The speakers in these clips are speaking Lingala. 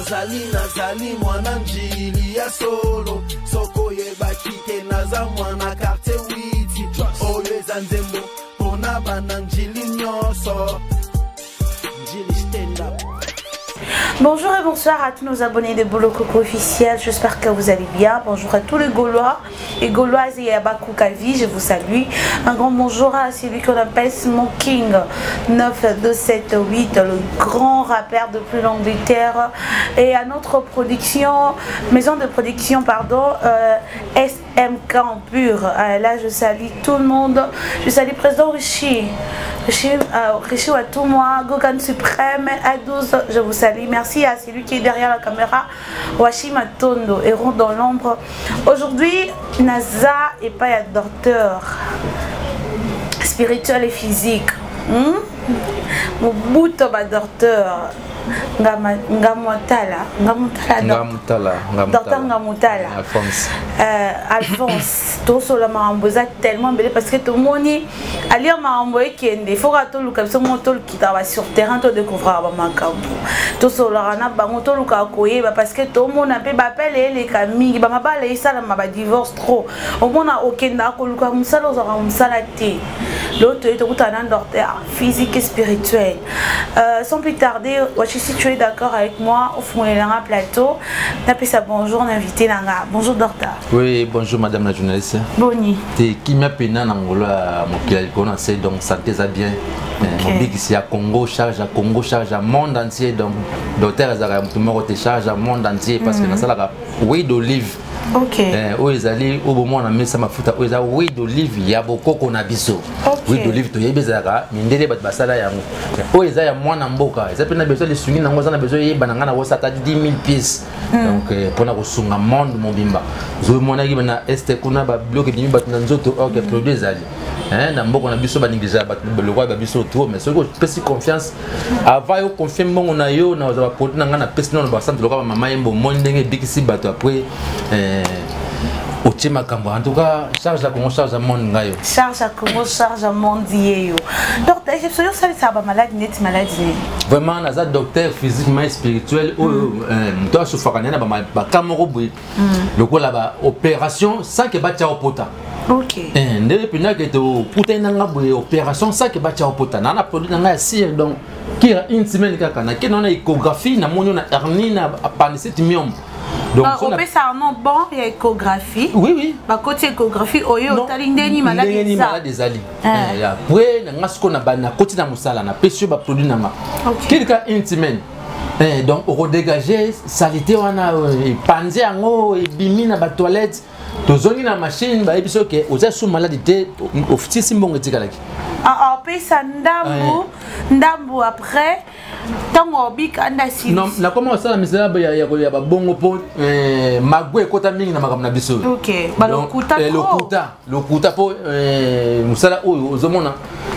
Nazali, nazali mwana Njili ya solo. Soko oyebaki te, naza mwana quartier witi. Oyo eza nzembo mpona bana Njili nyonso. Njili stand up. Bonjour et bonsoir à tous nos abonnés de Bolokoko officiel, j'espère que vous allez bien. Bonjour à tous les Gaulois et Gauloises et à Bakoukavi, je vous salue. Un grand bonjour à celui qu'on appelle Smoking 9278, le grand rappeur de plus l'Angleterre, et à notre production, maison de production, pardon, SMK en pur. Là, je salue tout le monde. Je salue Président Richi. Richi, Richi Watoumwa, Gogan Suprême, à 12, je vous salue. Merci à celui qui est derrière la caméra, Washi Matondo, héros dans l'ombre. Aujourd'hui, Naza est pas un docteur spirituel et physique. Mobuto ba docteur Ngamutala, Ngamutala, docteur Ngamutala. Alphonse. Alphonse, tosola makambo eza tellement ebele parce que tomoni alia makambo ekende, faut ka toluka biso moko tolukitaka ba sur terrain, todécouvraka bamakambo, tosolaka na bango, tolukaka koyeba parce que tomona mpe bapele eleka mingi, bamabala esalama, badivorce trop. Omona okendaka koluka mosala, ozwaka mosala te. Lelo toye tokutana na docteur physique et spirituel. Sans plus tarder, Wachi, si tu es d'accord avec moi, ofungolelanga plateau, napesa bonjour na invité nanga. Bonjour docteur. Oui, bonjour madame la journaliste. Boni. Te kimia pena na ngolo ya mokili ya likolo na se, donc santé eza bien. Mobikisi ya Congo, charge ya Congo, charge ya monde entier. Donc docteur azalaka ya motu moko te, charge ya monde entier parce que nasalaka huile d'olive. Oyo ezali oyo bomona mesa, mafuta oyo eza huile d'olive ya bokoko na biso. Huile d'olive toyebi ezalaka mindele bato basala yango. Oyo eza ya mwana mboka, eza mpe na besoin lisungi nango, eza na besoin eyeba na ngai na kosala ata 10 000 pièces. Donc mpona kosunga monde mobimba. Ozomonaki na este kuna babiloko ebimi bato na nzoto, or que produit ezali. Na mboka na biso banégligea bato lokola ba biso trop, mais soki opesi confiance avant yo confie mbongo na yo na ozwa baproduit na ngai, napesi nano bacentre lokola bamama ye bomoni ndenge ebikisi bato, après otie makambo. En tout cas, charge ya Congo, charge ya monde, ngai yo. Charge ya Congo, charge ya monde, ye yo. Docteur, soki osalisaka bamaladi neti maladi nini? Vraiment, naza docteur physiquement et spirituel. Oyo moto asufaka naye na baka moko boye lokola baopération sans ke batia opota. Ndenge mpenza ke tokutani nanga boye, opération sans ke batia opota, naa na produit na ngai ya cire. Donc kira une semaine kaka nakende wana échographie, namoni na hernie, na appendicite, myome. Donc opesa no bon ya échographie? Oui. Bakoti échographie oyo, otali ndeni maladi. Ndenge maladi ezali. Après na nga sikoyo nakoti na mosala, napesi yo baproduit na nga kilika une semaine. Donc okodégage saleté wana, epanzi yango, ebimi na batoilette, tozongi na machine, bayebi so ke oza su maladi te, ofutisi mbongo etikalaki. Opesa ndambu ndambu, après ntango obika nda. Nakoma kosala misala ya babongo mpo magwe ekota mingi na makambo na biso. Balokuta. Lokuta, lokuta, mpo mosala oyo ozomona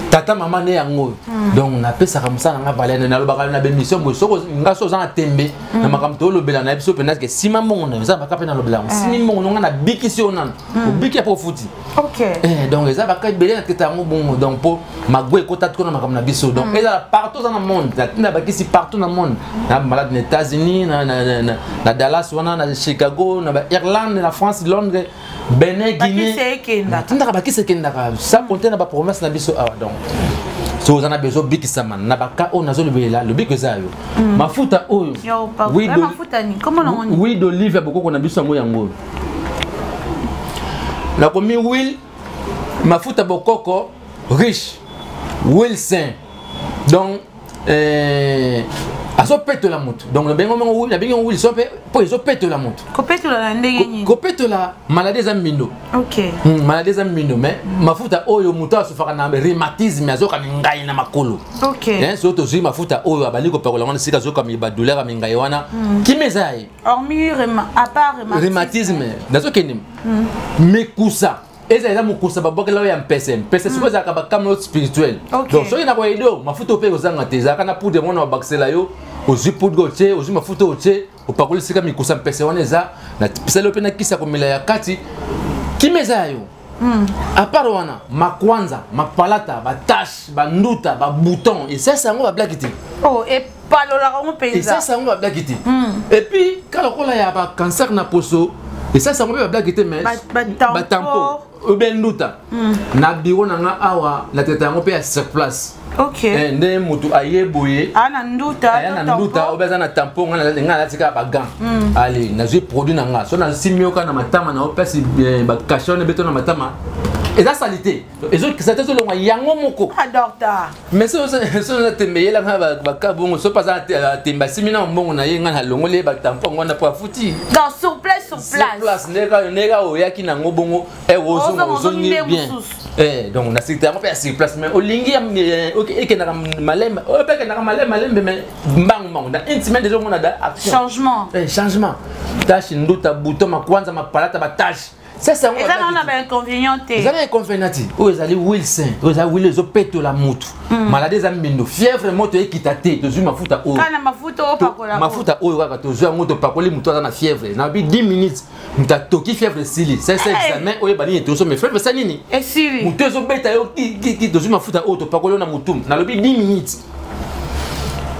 tata mama nde yango oyo. Donc napesaka mosala nanga valeur, nalobaka na bémission boye, soko nga so oza na tembe na makambo tolobela na biso mpenza ke nsima mbongo na eza baka mpe nalobela yango, nsimi mbongo nonga nabikisi yo nano, obiki apo ofuti. Donc eza baka ebele na teta yango bongo. Donc mpo magwe ekota tiko na makambo na biso, donc ezala partout oza na monde, natinda bakisi partout na monde, na malade na États-Unis, na Dallas wana, na Chicago, na baIrlande, na France, Londres, Benin, Guinée, natindaka bakisi, ekendaka, sans compter na baprovince na biso awa. Donc so oza na besoin obikisama na baka oyo nazolobelela, lobiko eza yo. Mafuta oyo, huile d'olive ya bokoko na biso, yango yango oyo nakomi huile, mafuta bokoko riche, huile saint. Donc azopetola motu. Donc nabengi yango huile so mpe mpo ezopetola motu. Kopetola na ndenge nini? Kopetola maladie eza mbindo. Maladie eza mbindo, mais mafuta oyo, moto asufaka na rhumatisme, azoyoka mingai na makolo. So tozwi mafuta oyo, abandi kopakola wana sika azoyoka badouleur ya mingai wana, kimi eza ya ye. Hormis, à part rhumatisme, nazokende mikusa, eza mokusa babwakela oyo ya mpese mpese. Sikoyo ezalaka bakamelo spirituel. Donc soki na koyede oyo mafuta oyo mpe kozanga te, ezalaka na poudre mwana babakisela yo, ozwi poudre otie, ozwi mafuta otie, opakoli sika mikusa mpese wana eza, napisali yo mpe na kisi ya komela ya kati, kimi eza ya yo. À part wana, makwanza, mapalata, batache, banduta, babouton, esasa yango, bablaki te. Oh, epalolaka yango mpenza. Esalisa yango bablague te. Et puis ka lokola ya bacancer na poso, esalisa yango mpe bablague te, mais batampo obe nduta na bureau na nga awa, na teta yango mpe ya sur place. Nde motu aye boye, aya na nduta, aya na nduta obe aza na tampon, nga nalati kaka bagants. Ale, nazwi produit na nga, so nasimbi yo kaka na matama na yo, mpasi bacachet wana ebeto na matama, eza saleté, saleté ezolongwa yango moko. Ah, mais so oza tembe, eyelanga baka bongo, so mpe aza tembe, asimi na mbongo na ye, ngai nalongoli ye batampon yango wana mpo afuti. Donc sur place, sur place, place ndenge oyaki nango bongo, ozonga, ozongi bien. Donc nasikita yango mpe ya sur place, mais olingi ekendaka malembe, oyo mpe ekendaka malembe malembe, mais mbangu mbangu, dans une semaine déjà omona da action, changement. Changement, tache, nduta, bouton, makwanza, mapalata, batache. Eza na bainconvénient te? Eza na inconvénient te. Oyo ezali huile sain, oyo eza huile ezopetola mutu. Maladie eza mbindo, fièvre, moto ekita te, tozwi mafuta oyo. Kaka na mafuta oyo opakola? Mafuta oyo kaka tozwi yango, topakoli motu aza na fièvre, na bi 10 minutes moto atoki, fièvre esili. Sasa examen oyeba nini tozo, mais fièvre esa nini? Esili. Motu ezobeta yo kiki, tozwi mafuta oyo, topakoli oyo na motu, nalobi 10 minutes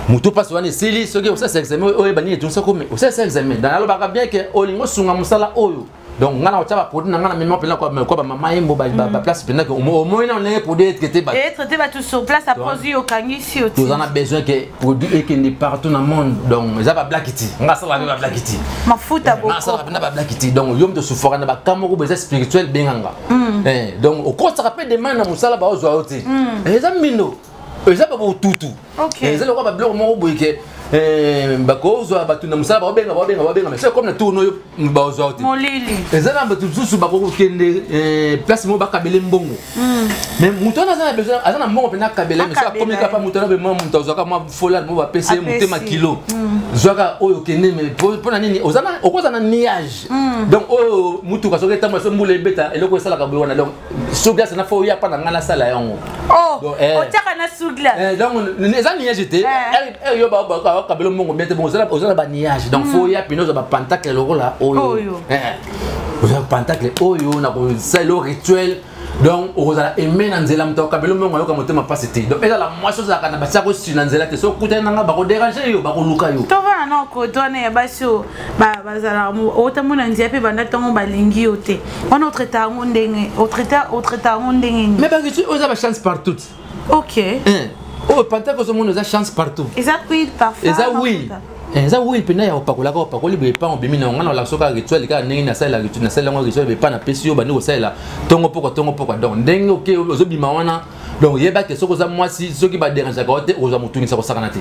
motu mpasi wana esili. Soki osalisa examen oyeba nini etunisa komi, osalisa examen. Nalobaka bien ke olingi osunga mosala oyo, donc nga na kotia baproduit na nga na mema mpena kwa bamama yembo, baplace mpena omoi na ndenge produit etraité bato, etraité bato sur place, après ozwi, okangisi. Oti toza na besoin ke produit ekende partout na monde. Donc eza bablague ti, nga asala mpe bablague ti. Mafuta. Nga asala mpena bablague ti. Donc yo moto osufaka na baka moko boye eza spirituel, benganga. Donc okosaka mpe demande na mosala, baozwa yo te, eza mbindo, eza babotutu, eza lokola babiloko moko boye ke bakozwa bato na mosala, baobenga, baobenga, baobenga, mais comme na tourne oyo bazwa te. Molili. Eza na bato mosusu bakokokende place moko, bakabele mbongo, mais moto wana aza na besoin, aza na mbongo mpena akabele, mais so akomi kaka moto wana, mwa moto azwaka mwa folane mo, bapesi ye motema kilo, zwaka oyo okende. Mais mpona nini okoza na nuage? Donc oyo mutuka soki etambola, so mbula ebeta, eloko esalaka boye wana. Donc sous-glace na fo oya mpa na ngai, nasala yango. Otiaka na sous-glace? Donc eza nuage te, yo bakabela mbongo bien te, bongo oza na banuage. Donc fo oya pene, ozwa bapentacle lokola oyo, ozwa pentacle oyo na kosalela rituel. Donc okozala aime na nzela, moto akabela mbongo ayoka motema mpasi te. Donc ezala mwasi ozalaka na batia kosi na nzela te, so okutani nanga, bakodéranger yo, bakoluka yo. Tovanda na koto wana ya basi oyo bazala otamona nzela mpe banda ntango balingi yo te, wana otraita yango ndenge, otraita yango ndenge nini? Mais bakiti oyo eza bachance partout. Oyo pentacle ozomona eza chance partout. Eza huile parfum? Eza huile, eza huile mpena ya opakolaka, opakoli boye epan, obimi na nga na olakisa kaka rituel, kaka ndenge nasalela rituel, nasalela yango rituel epa, napesi yo, bandi kosalela ntongo pokwa, ntongo pokwa. Donc ndenge oke ozobima wana, donc yebake soki oza mwasi, soki baderangeaka yo te, okozwa motungisa kosakana te.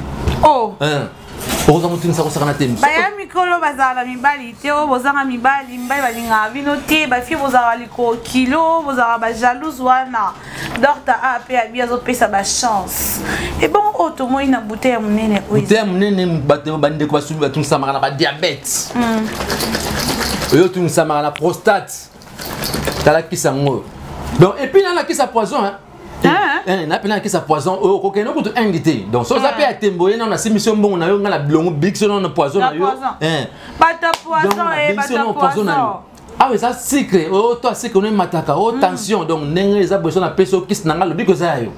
Okozwa motungisa kosakana te. Baya mikolo bazala na mibali te, oyo bozanga mibali, mibali balingaka bino te, bafille bozalaka likolo kilo, bozalaka bajalouse wana, docteur a mpe abi azopesa bachance. Ebongo oyo tomoi na bouteille ya monene oyo? Bouteille ya monene, bato, bandeko batungisamaka na badiabète, oyo otungisamaka na prostate, talakisa yango. Donc et puis nalakisa poison, hein. Na mpe nalakisa poison oyo okokende kutu ingi te. Donc so oza mpe ya tembo, oye nano, nasimbisi yo mbongo na yo, ngai na bilongo bikisi yo nano poison na yo. Bato poison, poison na yo awa eza sucre oyo to sucre ono emataka oyo, tension. Donc ndenge eza boye, so napesi yo kisi na ngai, lobiko eza ya yo.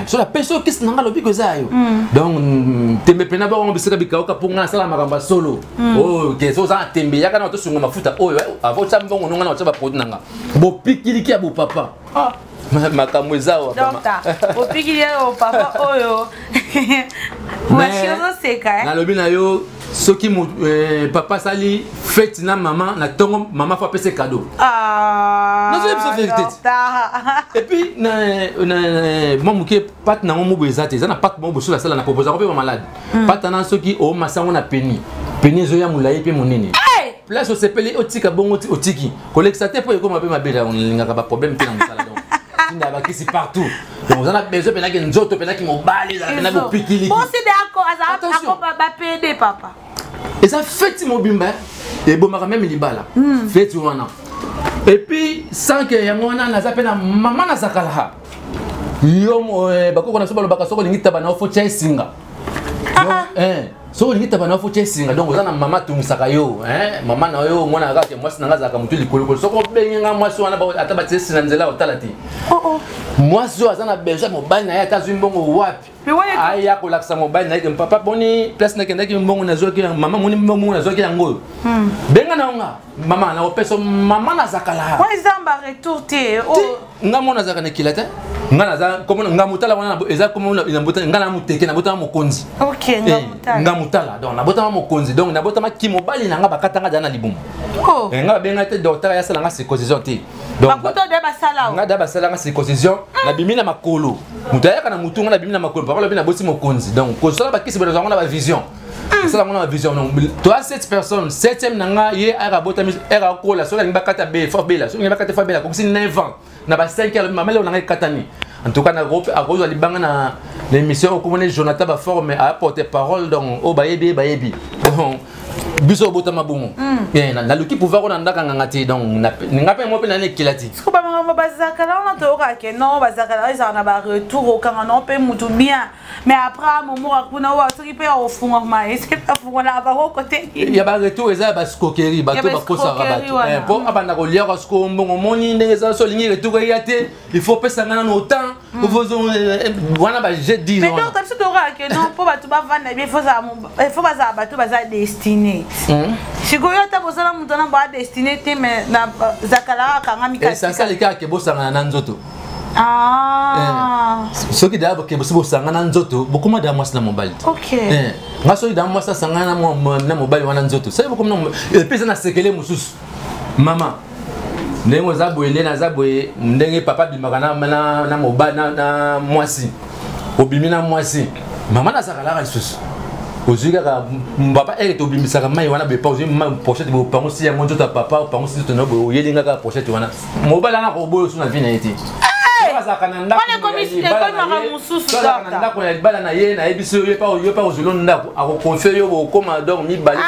So napesi yo kisi na ngai, lobiko eza ya yo. Donc tembe mpena bakongo bisika bikauka, mpo ngai nasala makambo ya solo oyo ke so oza na tembe, yaka na tosunga mafuta oyo, avo otya mbongo nonga na otya baproduit na nga, bopikiliki ya bopapa, makambo eza awa. Bopikili ya bopapa oyo, ozoseka. Nalobi na yo, soki papa asali fête na mama na ntongo, mama fo apesa cadeau. Nazoyebi biso vérité. Et puis mwa moke pâte nango mobo eza te, eza na pâte moko bosusu asala na propose yango mpe bamalade. Pâte wana, soki omasa yango na peni peni, ezoya molai mpe monene. Place osepeli, otika bongo, otiki kolekisa te mpo ekoma mpe mabe. Olingaka baproblème te na mosala, donc tinda bakisi partout. Donc oza na besoin mpenaki nzoto, mpenaki mobali ezala mpena bopikiliki. Bapede papa. Eza feti mobimba, ebomaka même libala, feti wana. Et puis sans que yango wana, naza mpe na mama na zakala yo, bakoko na biso balobaka soki olingi taba na yo, fo tia esinga. Soki olingi taba na yo, faut tia esinga. Donc oza na mama atungisaka yo, mama na yo omona kaka mwasi na nga azalaka motu likolokolo. Soki obengi nga mwasi wana, ata batie esinga nzela, otala te. Mwasi oyo aza na besoin mobali na ye, ata azwi mbongo wapi, aya kolakisa mobali na ye ke papa, boni place nakendaki, mbongo nazwaki, mama moni mbongo nazwaki yango oyo. Benga na nga mama, nakopesa mama nazakala. Eza ba retour te? Nga mona azalaka na ekila te. Nga naza nga motala wana, eza nga na moteke, nabotama mokonzi. Nga motala, donc nabotama mokonzi, donc nabotama ki mobali na nga bakatanga deja na libumu. Nga babenga te docteur ayasala nga circoncision te. Nga da basalanga circoncision, nabimi na makolo. Moto ayaka na motu, nga nabimi na makolo. Papa lobi naboti mokonzi. Donc kosala bakisi bonazwango na bavision, osala yango na bavision. Donc toa sept personnes, septième na nga ye ayaka abotami, ere akola, soki alingi bakata be fa bela, soki alingi bakata fa bela, akokisi 9 ans na ba 5 heures, mama lelo na ngai ekatani. En tout cas akozwa libanga na émission okomona Jonathan baforme aporte parole. Donc oyo bayebi ye bayebi. Donc biso obotama bongo, naluki pouvoir oyo na ndaka nganga te. Donc nga mpe mo mpe nani ekela te. Siko bamakambo bazakala wana, toyokaka ke non, bazakala ezala na baretour, okanga nao mpe mutu bien, mais après momoko kuna oyo soki mpe ofungwama, esi afungolaka bango kote. Ya baretour eza ya baescroquerie. Bato bakosaka bato mpo abanda koliaka. Sikoyo mbongo omoni ndenge eza, so olingi retour eya te, il faut opesa nga nano autant wana ba je dis. Mais donc biso tokaka ke non, mpo bato bavanda bien, faut bazala bato baza destiné. Sikoyo ata bozala moto wana boa destiné te, mais na zakalaka akangami. Essentiel kaka ke bosangana na nzoto. Soki daa boke bosi bosangana nzoto, bokoma daa mwasi na mobali te. Nga soki daa mwasi asangana na mobali wana nzoto, soki bokomi et puis eza na sekele mosusu. Mama, ndenge oza boye, nde naza boye, ndenge papa abimaka na mobali na mwasi, obimi na mwasi, mama nazakalaka lisusu, ozwi kaka papa ere tobimisaka mai wana boye, pa ozwi pochette boye, opangusi yango nzoto ya papa, opangusi nzoto na boye, oyeli nga kaka pochette wana, mobali wana akoboya osu na vie na ye te. Azalaka na ndako ya libala na ye, nayebi so yo pa ozwilo ndako, akoconfier yo, bokoma donc mibale.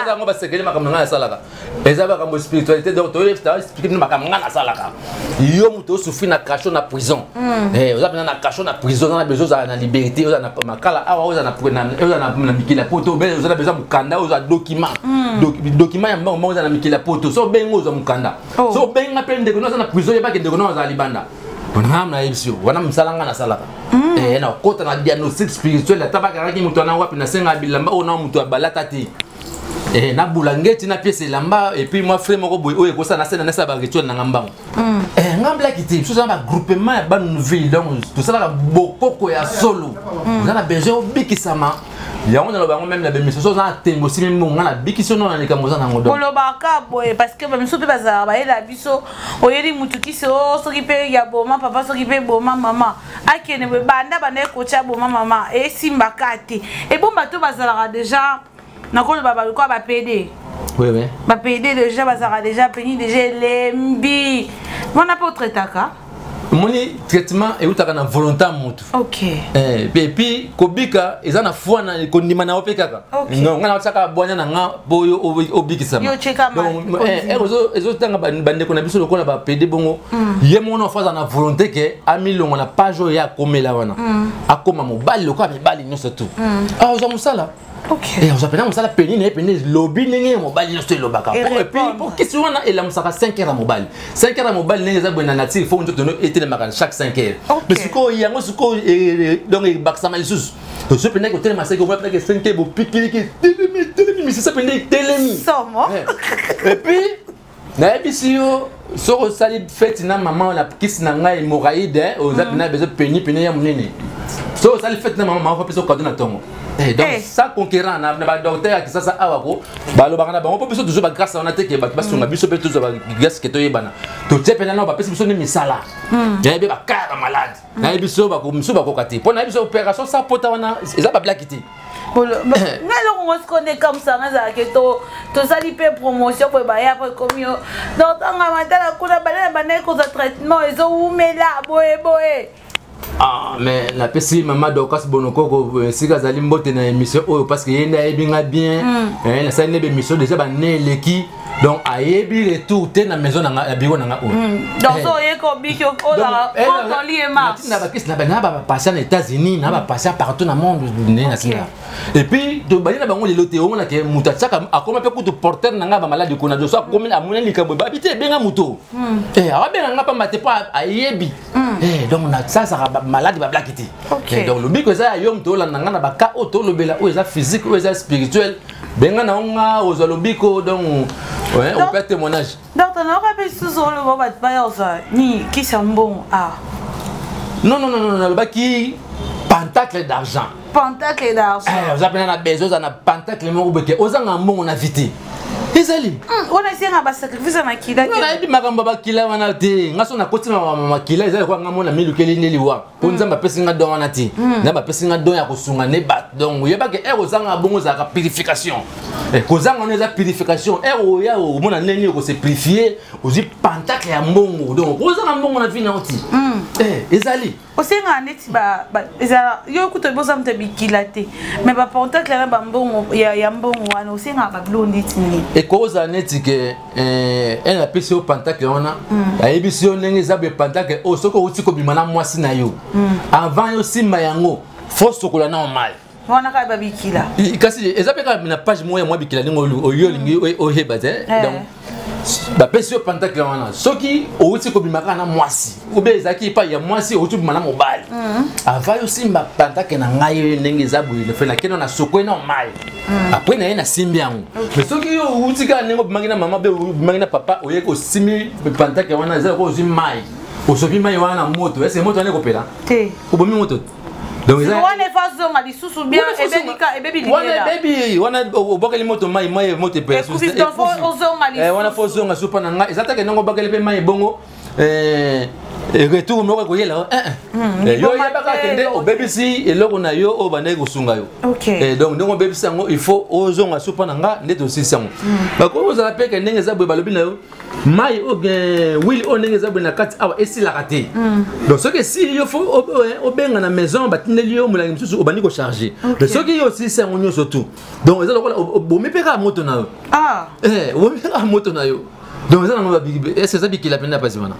Yango basekeli makambo na ngai nasalaka eza makambo spiritualité. Donc toexpliquer bino makambo ngai nasalaka. Yo moto osouffrir na cachot na prison, oza mpena na cachot na prison, oza na besoin ozala na liberté, oza na makala awa, oza na mikili ya poto, oza na besoin mokanda, ozwa document, document ya mbongo mbongo, oza na mikili ya poto, so obengi ozwa mokanda. So obenga mpe ndeko no aza na prison, yebaki ndeko no azala libanda. Mpona nayebisi yo wana mosala nga nasalaka, nakota na diagnostic spirituel. Ata bakangaki moto wana wapi, nasenga bilamba oyo na moto abalata te, nabula ngeti na pièce elamba, et puis mwa frais moko boye oyo ekosala, nasala nasala barituel nanga mbango. Nga mblaki te. Biso oza na bagroupement ya bana ville, donc tosalaka bokoko ya solo. Oza na besoin obikisama, yango naloba yango même na bemission. So oza na tembo, osimi mbongo, nga nabikisi yo no na likambo oza nango. Donc kolobaka boye parce que bamisu mpe bazalaka bayela biso, oyeli mutu kisi o soki mpe ya boma papa, soki mpe boma mama, akende boye, banda banda ekotya boma mama, esimbaka te. Ebon bato bazalaka déjà, nakoloba balukwa bapd. Oui. Bapd déjà, bazalaka déjà peni, déjà elembi wana mpe otraitaka. Omoni, traitement eutaka na volonté ya motu. Et puis kobika eza na foi na kondima na yo mpe kaka. Non, nga naotiaka bwanya na nga mpo oyo obikisama. Ezotanga bandeko na biso lokola bapd bongo, ye moko fo aza na volonté ke amilongo na page oyo ye akomela wana, akóma mobali lokola mibali nyonso tu, ozwa mosala, ozwa mpena mosala peni na ye pene lobi ndenge mobali nyonso elobaka. Et puis po kisi wana elamusaka 5 heures ya mobali, 5 heures ya mobali ndenge eza boye na nature, fo nzoto no etelemaka chaque 5 heures. Mais sikoyo yango sikoyo donc ebakisama lisusu, ozwi mpena kotelema 5 heures, mpena 5 heures bopikiliki, etelemi, etelemi misisa mpena etelemi. Et puis nayebisi yo, soki osali fête na mama na kisi na ngai hémorroïde, oza mpena besoin peni pene ya monene, soki osali fête na mama, mama fapesa cadeau na ntongo. Donc ça conquérant na badocteur ya Kisasa awa ko balobaka na bango mpo biso tozwa bagrâce wana te, ke bato basunga biso mpe tozwa bagrâce ke toyebana, totie mpena nao bapesi biso nde misala. Nayebi bakaya bamalade, nayebi so misu bakoka te, mpo nayebi so opération sa pota wana eza bablaki te. Ngai eloko ngo siko nde kamusanga ezalaka tosali mpe promotion boye, baya po ekomi yo donc ntanga matala kuna bale na bandaki kozwa traitement ezowumela boye boye. Ah, mais napesi mama Dorcas Bonokoko esika azali mbote na émission oyo, parce que ye nde ayebi nga bien. Nasali nde bémission déjà bane eleki. Donc ayebi retour te na maison na nga, ya bureau na nga oyo. Donc so oyeki, obiki, ozala lit et marche. Na bakisi na bapatient na États-Unis, na bapatient partout na monde ndenge natinda. Et puis tobali na bango lelo te. Omonake moto atiaka, akoma mpe kutu porteur na ngai bamaladi kuna. So akomi, amoni likambo, babi te, ebenga moto, awabenga nga pamba te mpo ayebi. Donc nasasaka maladi bablaki te. Donc lobiko eza ya yo moto olanda nga na baka oyo tolobela, oyo eza physique, oyo eza spirituel. Benga na nga, ozwa lobiko. Donc opea témoignage. Docteur, nayoka mpe lisusu oloba bato bayozwa ni kisi ya mbongo. Ah. Non, non, non, non, nalobaki pentacle d'argent. Pentacle d'argent. Oza mpena na besoin, oza na pentacle moko boye ke ozanga mbongo na vie te, ezali. Wana esenga basacrifice ya makila te? Nayebi makambo ya bakila wana te. Nga so nakoti makila, eza lokola nga mona milukeli nde liwa, mpo Nzambe apesi nga don wana te. Nzambe apesi nga don ya kosunga nde bato. Donc oyebake ere ozanga bongo, ezalaka purification. Kozanga wana eza purification. Ere oya omona ndenge okose purifier, ozwi pentacle ya mbongo. Donc ozanga mbongo na vie na yo ti, ezali. Osengaka neti ezala yo kuta boza moto ya bikila te, mais bapentacle na bambongo ya mbongo wana, osengaka babilo ndeti nini? Ekozala neti ke ene apesi yo pentacle wana, ayebisi yo ndenge eza boye: pentacle oyo, soki outi kobima na mwasi na yo, avant yo simba yango, faut sokola na mai. Wana kaka babikila? Kasi eza mpe kaka na page moko ya mwa bikila ndenge oyo olingi oyeba te. Donc bapesi yo pentacle wana, soki outi kobima kaka na mwasi, obe ezalaki epai ya mwasi, outi kobima na mobali, avant yo simba pentacle na ngai, ndenge eza boye, fe nakende na sokwe na mai, après na ye nasimbi yango. Mais soki yo outi kaka ndenge obimaki na mama, be obimaki na papa, oyeki osimbi pentacle wana, eza lokola ozwi mai, osopi mai wana na moto. Ese moto wana ekopela? Te. Obomi moto. Donc wana efa zonga lisusu bien, ebebi. Wana ebebi, wana obwakeli moto mai, mai moto epela. Wana faut ozonga su mpa na ngai. Eza take ndenge obwakeli mpe mai bongo, retour moko ekoyela yo. Oyebaka kende obebisi eloko na yo oyo bandeki kosunga yo. Donc ndenge obebisi yango, il faut ozonga su mpa na nga nde tosilisi yango. Bakoki kozala mpe ke ndenge eza boye, balobi na yo mai oyo, huile oyo, ndenge eza boye na kati awa, esilaka te. Donc soki esili, yo faut obenga na maison, batindeli yo molangi mosusu, obandi kocharge. Mais soki yo osilisi yango nyonso tu, donc eza lokola obomi mpe kaka moto na yo, obomi mpe kaka moto na yo. Donc eza nango, ese eza bikila mpenza mpasi wana.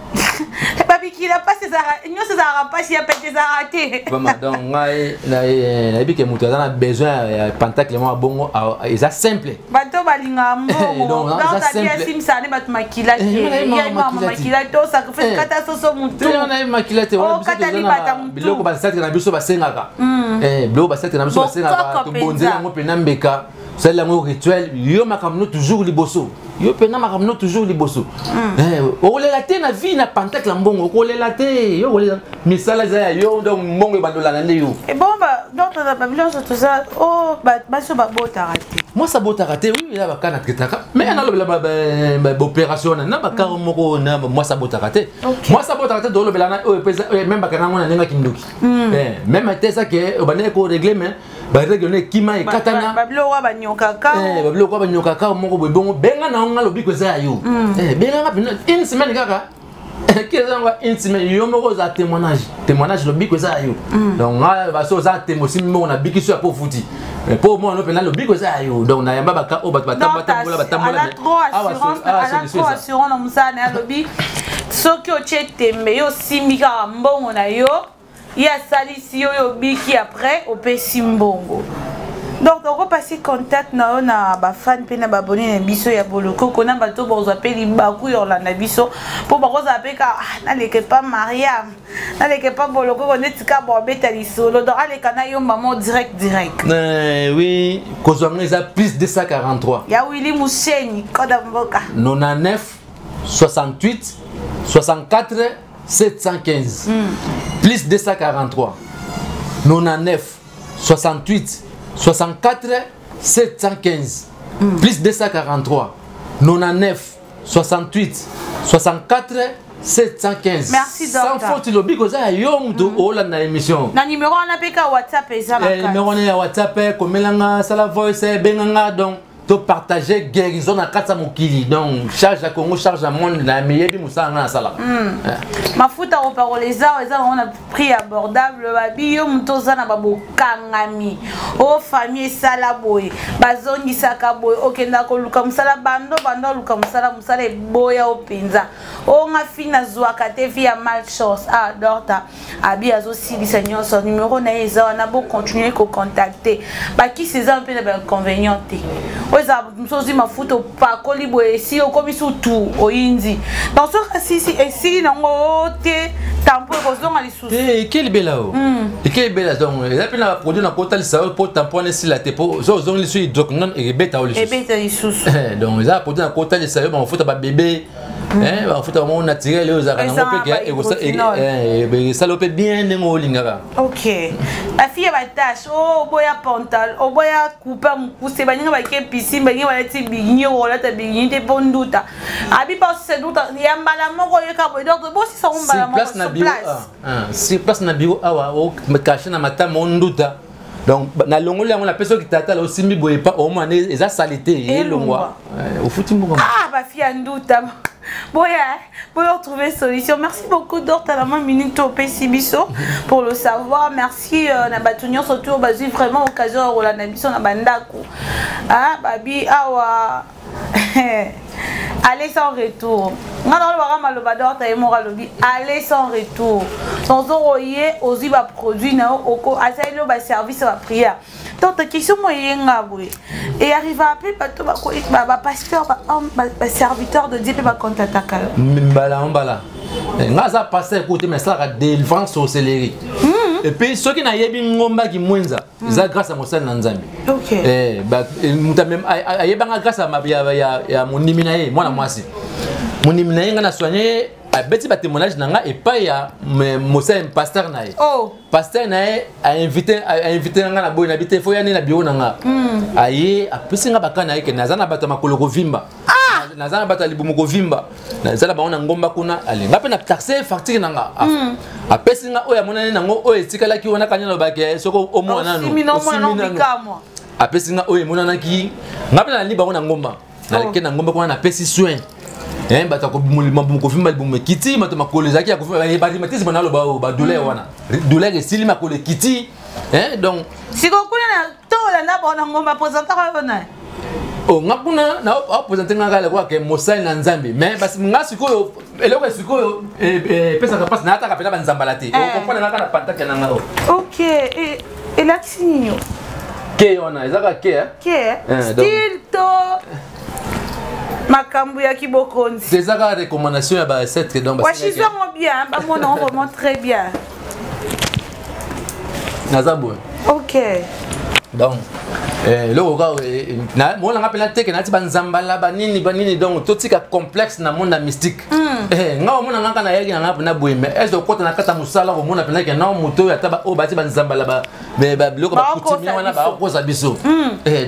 Babikila mpasi nyonso ezalaka mpasi ya pete ezalaka te. Vraiment, donc ngai nayebi ke moto aza na besoin ya pentacle moko bongo, eza simple. Bato balingaka mbongo, donc adi asimisaka nde bato makila te, makila te, osacrifice, kata soso mutu. Makila te. Okata libata mutu. Biloko basalaka na biso, basengaka biloko basalaka na biso, basengaka, tobonzeli yango mpena mbeka, osali yango rituel. Yo makambo no toujours liboso, yo mpena makambo no toujours liboso. Okolela te na vie na pentacle ya mbongo, okolela te. Yo okolela, misala eza ya yo, donc mbongo ebandolana nde yo. Bon, donc babilo nyonso toza o basi oyo babotaka te? Mwasi abotaka te, oui, eza baka na traitaka, mais nalobela baopération wana na baka moko na mwasi abotaka te. Mwasi abotaka te, tolobela na oyo mpe même bakanga yango na ndenge ya kindoki, même te eza ke obandeki korégler, mais barègle no ekima, ekatana. Babiloko oyo banyokaka. Babiloko oyo banyokaka moko boye bongo, benga na nga, lobiko eza ya yo. Benganga mpena une semaine kaka, eza yango une semaine, yo moko oza témoignage, témoignage, lobiko eza ya yo. Donc nga baso oza témo, osimbi moko na biki so ya po futi po mwana no mpena, lobiko eza ya yo. Donc nayamba baka oyo bato batambola batambola. Aza trop assurant na mosala na ye. Alobi soki otie tembe, yo osimbi kaka mbongo na yo, ye asalisi yo, oyo obiki, après opesi mbongo. Donc tokopasi contact na yo na bafan mpe na baabonné na biso ya Bolokoko, na bato bozwa mpe libaku ya olanda biso, mpo bakozala mpe ka naleke pa Mariam, naleke pa Bolokoko, neti ka babeta lisolo. Donc aleka na yomba mo direct direct. Oui, kozwa ngo eza plus 243. Ya Willi Musheni, koda mboka. 99 68 64 715. Plus 243 99 68 64 715. Plus 243 99 68 64 715. Merci. Sans faute, lobiko eza ya yo moto olanda émission. Na numéro wana mpe ka WhatsApp eza. Numéro wana ya WhatsApp, komelanga, sala voice, ebenganga. Donc topartage guérison na kati ya mokili. Donc charge ya Congo, charge ya monde, na miyebi mosala nga nasalaka. Mafuta kopakola eza eza nango na prix abordable. Babi yo moto oza na babokangami o famille esala boye, bazongisaka boye, okenda koluka mosala, bando bando oluka mosala, mosala eboya o mpenza. O nga fi nazwaka te, fi ya malchance. Ah, Dorta abi azosilisa nyonso. Numero na ye eza wana, bocontinue kocontacte. Bakisi eza mpe na bainconvénient te. Oyo eza mosusu, ozwi mafuta, opakoli boye, esi okomi sutu oyindi. Donc soki asisi, esili nango te, tampon ekozonga lisusu. Te, ekelibela o ekelibela. Donc eza mpe na baproduit na kotalisa oyo mpo tampon wana esila te, mpo so ozongi lisusu, hydroquinone ekebeta yo lisusu. Ebeta lisusu. Donc eza baproduit na kotalisa yo, bamafuta babebe, bafuta bango naturel oyo ezalaka nango mpe esala mpe bien ndenge olingaka. Ok, bafille ya batache, oboya pantalon, oboya coupe mokuse, baninga bake piscine, baninga balati bikini, olata bikini te mpo nduta. Abi mpa osisa nduta ya mbala moko, oyeka boye. Donc bosisa ngo mbala moko sur place. Sur place na bureau awa, cache na matama onduta. Donc nalongoli yango, napesi oki tata, osimbi boye pa omona eza saleté, elongwa, ofuti mbongo. Ah, bafille ya nduta, boya boya retrouver solution. Merci beaucoup, Dorta, na mwa minute opesi biso pour le savoir. Merci na bato nyonso to bazwi vraiment occasion ya kolanda biso na bandako. Ah, babi awa aller sans retour. Nga na olobaka maloba Dorta ye moko alobi aller sans retour. Tozoko ye ozwi baproduit na yo, asaleli yo baservice ya baprière. Donc question mo eyenga boye, e arriva mpe bato, bapasteur, bahomme, baserviteur de Dieu mpe bakontataka yo? Mbala mbala. Nga aza pasteur ekuti, mais asalaka délivrance sorcellerie. Et puis soki nayebi ngombaki mwenza, eza grâce ya mosali na Nzambe. Moto ayebanga grâce ya mondimi na ye, mwana mwasi mondimi na ye. Nga na soigne, abeti batémoignage na nga epai ya mosali pasteur na ye. Pasteur na ye ainvité nga na boye na bi te, fo ya nde na bureau na nga. Aye, apesi nga baka na ye ke naza na bato ya makolo kovimba, naza na bato ya libumu kovimba, naza na bango na ngomba kuna. Ale nga mpe na taxe facture na nga, apesi nga oyo amonani nango, oyo etikalaki wana kanya lobaki soki omona nanu. Apesi nga oyo emonanaki, nga mpe nalandi bango na ngomba. Naleke na ngomba kuna, napesi soin, bato mabumu kovimba, libumu ekiti, bato makolo ezalaki ya kovimba, barhumatisme, naloba oyo badouleur wana, douleur esili, makolo ekiti. Donc sikoyo kuna na to olanda bango na ngomba, présentaka yo na Oh, nga kuna na aprésente nga kaka lokola ke mosali na Nzambe. Mais basi nga sikoyo, eloko ya sikoyo epesaka mpasi, nayataka mpena banzambala te. Okomprendre nga kaka na pantake na nga. Ok, elakisi nini? Ke wana eza kaka ke. Ke style to makambo ya kibokonzi? Eza kaka recommandation ya baancêtre, donc. Washizwango bien, bamona vraiment très bien. Naza boye. Donc eloko kaka mona nga mpena teke nati banzambala banini banini. Donc totika complexe na monde ya mystique. Nga omona nga kaka nayaki na nga mpena boye, mais est okota na kati ya mosala, komona mpena ke na moto oyo, ata oyo bati banzambala, biloko bacoutumier wana, bakokoza biso.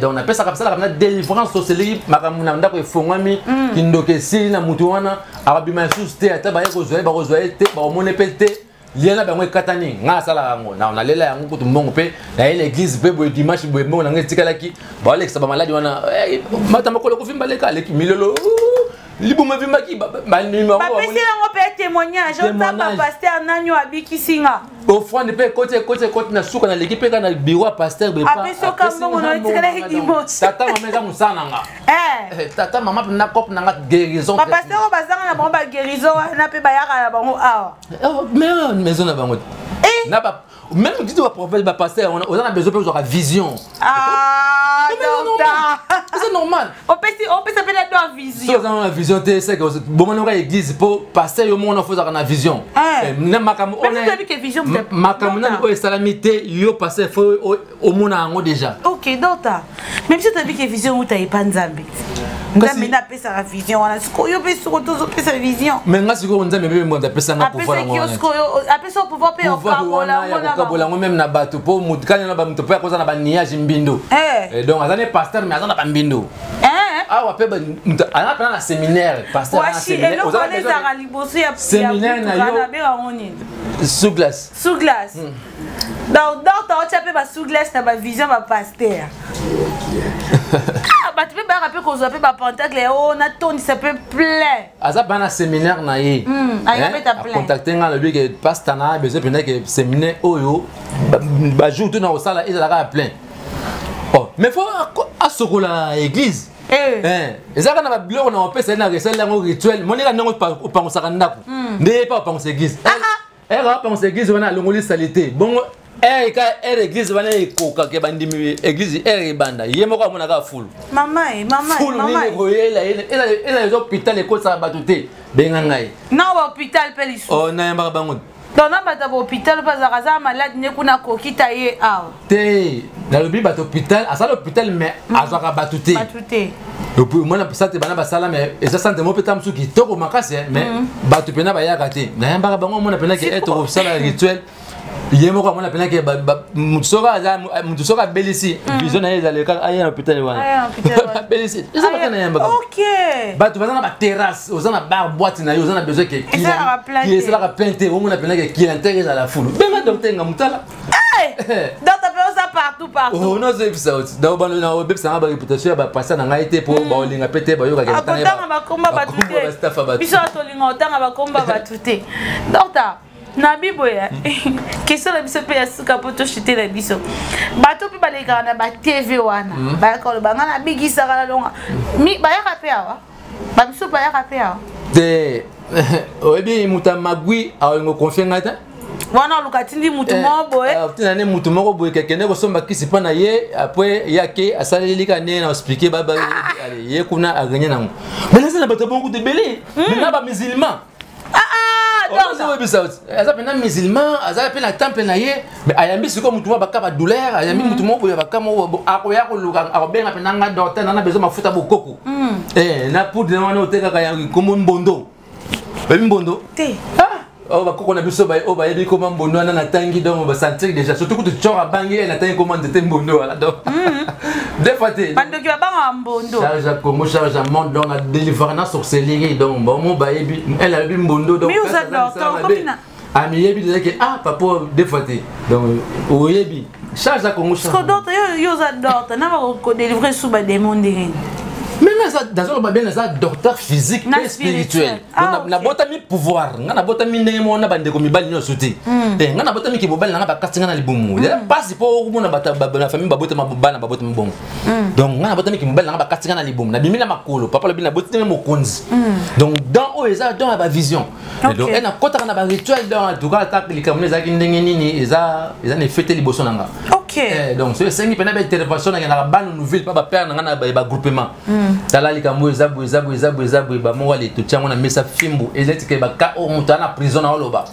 Donc napesaka, basalaka mpena délivrance sorcellerie, makambo na ndako efongwami, kindoki esili na motu wana, akabima lisusu te. Ata baye kozwa ye, bakozwa ye te, bakomona mpe te, lien na bango ekatani. Ngai asalaka yango, nalela yango kutu mbongo mpe naye na église mpe boye, dimanche boye, mbongo nango etikalaki, baolekisa bamaladi wana, mata makolo kovimba, leka aleki milolo, libumu evimbaki. Bapesi yango mpe témoignage, otamba pasteur nani oyo abikisi nga. Offrande mpe ekoti, ekoti, ekoti na suka, naleki mpe kaka na bureau ya pasteur. Apesi oka mbongo na etikalaki dimanche. Tata mama, eza mosala na nga. Tata mama mpe na cope na nga guérison. Bapasteur oyo bazanga na bango baguérison wana mpe bayaka na bango awa. Mais maison na bango te, na ba même kiti baprophète, bapasteur wana, oza na besoin mpe ozwaka vision. C'est normal. Opesa mpe na do vision. So oza na vision te, seke bomona église mpo pasteur yo mona, fo ozalaka na vision na makambo, makambo nani oyo esalami te, yo pasteur fo omona yango déjà. Ok, Dota, mais biso toyebi ke vision uta epa Nzambe. Nzambe nde apesaka vision wana. Sikoyo mpe soko tozopesa vision. Mais nga sikoyo, Nzambe mpe moto apesanga pouvoir yango wana. Apesa pouvoir mpe. Okabola yango même na bato, mpo moto kani na bamoto mpe akoza na baniage mbindo. Donc aza ne pasteur, mais aza na bambindo awa mpe moto aza mpena na séminaire, pasteur. Eloko wana ezalaka liboso ya séminaire na yo nini? Sous glace. Sous glace. Donc otya mpe basous glace na bavision bapasteur. Bato mpe bayaka mpe kozwa mpe bapentacle o natondisa mpe plein. Aza mpe na séminaire na ye. Acontacte nga, alobi ke pasta na besoin mpenza ke séminaire oyo, bajour to na kosala ezalaka ya plein. Oh, mais faut asokola église. Eza kaka na babiloko na kopesa ye na resali yango rituel. Monika ndenge opangusaka ndako, nde ye mpe apangusa église. Ere apangusa église wana, alongoli saleté bongo. Ere ka ere église wana ekokake, bandimi église ere ebanda, ye moko amonaka fulu. Mama. Fulu nini ekoyela? Eza eza hôpital, ekosaka bato te. Benga ngai. Na bahôpital mpe lisusu? Oh, nayambaka bango. Donc na bato ya bahôpital mpe azalaka, aza malade nde kuna akokita ye awa? Te, nalobi bato hôpital, asala hôpital mais azwaka bato te. Bato te. Omona centre bana basala, mais eza centre moko mpe ta mosusu kitoko makasi, mais bato mpena bayaka te. Nayambaka bango, omona mpena ke tokosala rituel, ye moko amona mpena ke mutu soki aza mutu soki abelisi, vision na ye ezali kaka aya na hôpital wana abelisi. Eza baka nayambaka bato baza na baterrasse, oza na bar, boîte na yo, oza na besoin ke esalaka plein te, omona mpena ke clientèle ezala fulu, benga docteur nga mutala. Docteur mpe oza partout partout. Nazoyebisa oti obebisanga baréputation ya bapasa na ngai te, mpo baolinga mpe te bayokaka. Akotanga bakomba bato te. Biso tolinga otanga bakomba bato te. Docteur, na biboya question na biso mpe ya suka mpo toshite na biso. Bato mpe balekaka na batv wana, bayaka koloba ngai nabikisaka, nalonga, bayaka mpe awa? Bamisu bayaka mpe awa? Te, oyebi moto ya magwi aolingo confie ngai te. Wana oluka tindi mutu moko boye. Tina ne mutu moko boye kekende kosomba kisi mpo na ye, après ye ake asaleli kaka ndenge na expliquer ye kuna, arenye nango. Mais naza na bato bongo kutu ebele na bamusulman. Oyebisa aza mpena musulman, aza mpe na temple na ye, mais ayambi sikoyo mutu moko baka badouleur, ayambi mutu moko boye baka moko, akoya koluka, akobenga mpena nga: "Docteur, nana besoin mafuta bokoko na poudre wana otekaka ya kombo mbondo." Oyebi mbondo? Te. Oyo bakoko na biso oyo bayebi koma mbondo wana, natangi donc basentir déjà, surtout kutu cor abangi ye, natangi koma nzete mbondo wana. Donc des fois te. Bandoki babangaka mbondo. Charge ya Congo, charge ya monde, donc adélivre na sorcellerie. Donc bango bayebi, elle alobi mbondo, donc amiyebi déjà ke ah papa, des fois te. Donc oyebi charge ya Congo. Docteur, yo oza docteur na bakodélivre su badémon ndenge? Mais nazoloba bien, naza docteur physique et spirituel. Nabotami pouvoir, nga nabotami ndenge moko na bandeko mibali nyonso te. Nga nabotami ke mobali nanga bakati nga na libumu mpasi, mpo okomona na famille babotama bana babotami bongo. Donc nga nabotami ke mobali nanga bakati nga na libumu, nabimi na makolo. Papa lobi naboti ndenge mokonzi. Donc don oyo eza don ya bavision. Donc nakotaka na barituel. Donc en tout cas, ata likambo ezalaki ndenge nini, eza na effet te liboso na nga. Donc so esengi mpena baintervention, nakendaka bana nouvelle mpa bapère na nga na bagroupement. Tala likambo eza boye, eza boye, eza boye, eza boye. Bamoko ale totia yango na mesa, fimbu eza etike. Baka oyo moto aza na prison na oloba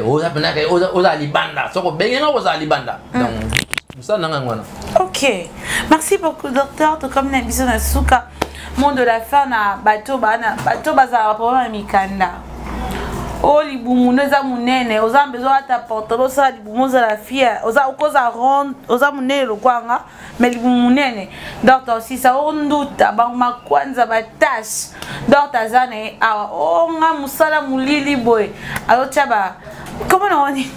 oza mpena ozala libanda, soki obengi nga ozala libanda. Donc mosala nanga yango wana. Ok, merci beaucoup docteur. Tokomi na biso na suka. Mot de la fin na bato bana, bato bazalaka problème ya mikanda oyo, libumu ndo eza monene, oza besoin ata pantalon osala libumu, ozala fier, oza okoza ronde, oza monene lokwanga mais libumu monene. Docteur osisa onduta makwanza batache, docteur aza na ye awa. Onga mosala molili boye, azotia ba comment na wani,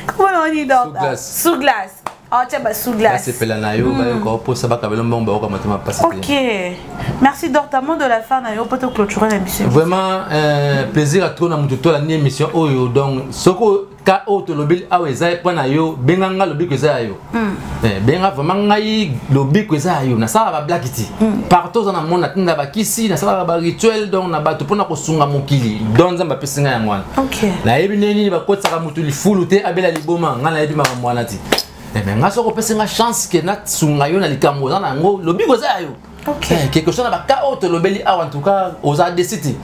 comment na wani, docteur? Sous glace, aotia ba sous glace. Basepela na yo, bayoka oposa, bakabela mbongo, bayoka motema pasi. Ok, merci docteur. Mot de la fin na yo po toclôturer na biso. Vraiment plaisir à trop na motu tolandi émission oyo. Donc soko ka oyo tolobeli awa eza mpo na yo, benga nga, lobiko eza ya yo. Benga vraiment ngai, lobiko eza ya yo. Nasalaka bablaki ti partout oza na monde, natinda bakisi, nasalaka barituel, donc na bato mpona kosunga mokili. Donc Nzambe apesi ngai yango wana. Nayebi ndenge nini bakotisaka motu lifulu te abela liboma. Ngai nayebi makambo wana ti. Mais ngai soki opesi nga chance ke nasunga yo na likambo oza na yango, lobiko eza ya yo. Quelque chose na baka oyo tolobeli awa, en tout cas oza déçu te,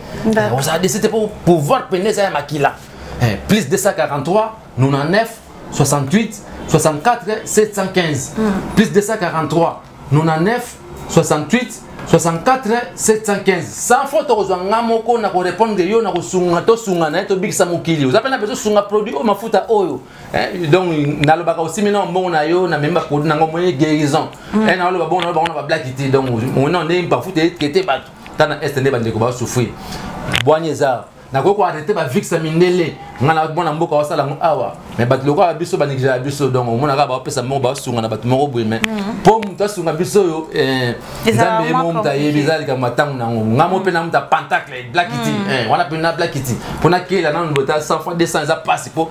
oza déçu te, po pouvoir pene eza ya makila. Plus 243 99 68 64 715, plus 243 99 68 64 715. Sans faute, tokozwa nga moko na korépondre yo na kosunga, tosunga na ye, tobikisa mokili. Oza mpe na besoin sunga produit oyo, mafuta oyo. Donc nalobaka aussi mina mbongo na yo, na memba produit nango moye guérison. Naloba bongo, naloba ngo na bablaki te. Donc mona nde mafuta ekete bato ta na este nde bandeko basouffrir bwani eza. Nakoki koarrete bavix ya mindele. Nga na mwana mboka wasala yango awa, mais bato lokola biso banégligea biso. Donc omonaka baopesa moko, baosunga na bato moko boye, mais mpo moto asunga biso oyo, Nzambe ye moko moto ayebi. Eza likambo ya ntango nango. Nga mo mpe na moto ya pentacle blakiti wana mpe na blakiti mpo nakela nanu bota 100 francs, 200, eza mpasi, mpo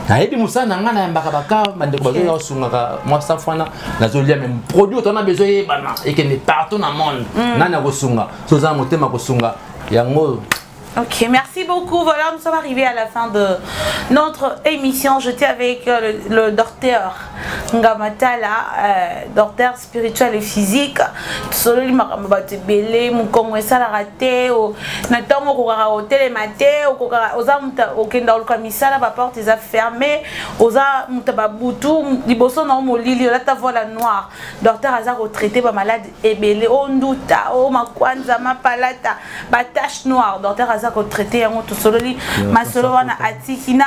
nayebi mosala na ngai. Nayambaka baka bandeko bazoya osungaka mwa 100 francs nazolia, mais produit oyo tona besoin eyebana, ekende partout na monde. Nani akosunga? So oza na motema kosunga yango. Ok, merci beaucoup. Voilà, nous sommes arrivés à la fin de notre émission. J'étais avec le docteur Ngamatala, docteur spirituel et physique. Tosololi makambo bato ebele, mokongo esalaka te, na ntango okokaka kotelema te, okokaka, oza moto okenda koluka misala, baporte eza fermé, oza moto babutu liboso na yo molili, olata voile noire. Docteur aza kotraite bamalade ebele, o nduta, o makwanza, mapalata, batache noire, docteur aza kotraite yango. Tosololi masolo wana, atiki na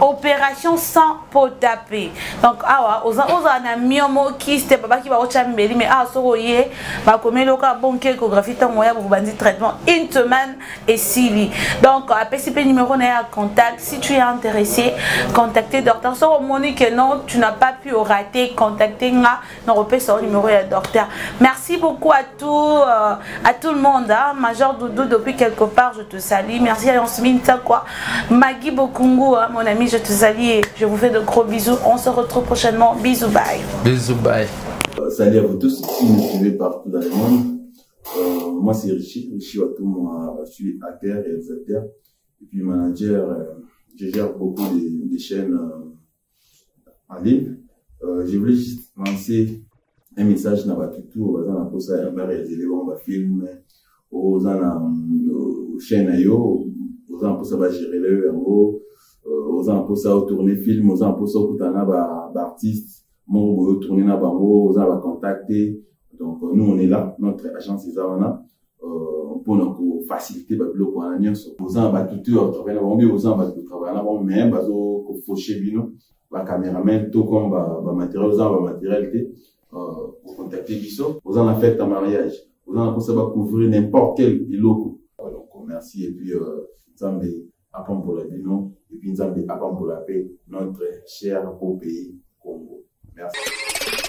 opération sans pota pe. Donc awa ozala na myome, kyste, babaki baotya mbeli, mais awa soki oye, bakomeli oka bonke échographie, ntango oya bobandi traitement, une semaine esili. Donc apesi mpe numéro na ye ya contact. Si tu es intéressé, contacter docteur. Soki omoni que non, tu n'as pas pu rater, contacter nga, nakopesa yo numéro ya docteur. Merci beaucoup à tout le monde, hein. Major Doudou depuis quelque part, je te salue. Merci à Yasmine Takwa, Maggie Bokungu, hein, mon ami, je te salue et je vous fais de gros bisous. On se retrouve prochainement. Bisous, bye. Bisous, bye. Salut à vous tous qui nous suivez partout dans le monde. Moi, c'est Richie, Richie Watou, je suis acteur, réalisateur et puis manager. Je gère beaucoup de chaînes en ligne. Je voulais juste lancer un message na bato tout baza na posa ya baréaliser bango bafilm, oza na chaîne na yo, oza na mposa bagérer yo yango, oza na mposa otourne film, oza na mposa okutana na baartiste moko boye, otourne na bango, oza na bacontact te. Donc nous, on est là, notre agence eza wana mpona kofacilite babiloko wana nyonso. Oza na bato te otravaille na bango mpe oza na bato kotravaille na bango, mais bazokofauche bino bacameraman to comme bamatériel, oza na bamatériel te, ocontacte biso. Oza na fête ya mariage, oza na mposa bacouvrir n'importe quel eloko. Donc merci et puis Nzambe apambola bino et puis Nzambe apambola mpe notre cher beau pays Congo. Merci.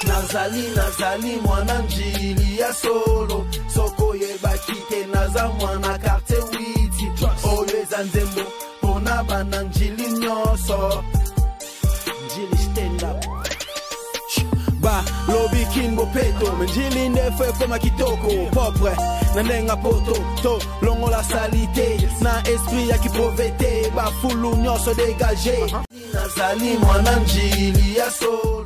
Nazali, nazali mwana Njili ya solo. Soko oyebaki te, naza mwana quartier witi. Oyo eza nzembo mpona bana Njili nyonso. Njili stand up. Balobi Kin bopeto, mais Njili nde fo ekoma kitoko, propre na ndenge poto to longola saleté na esprit ya kipauvreté, bafulu nyonso dégage. Nazali mwana Njili ya solo.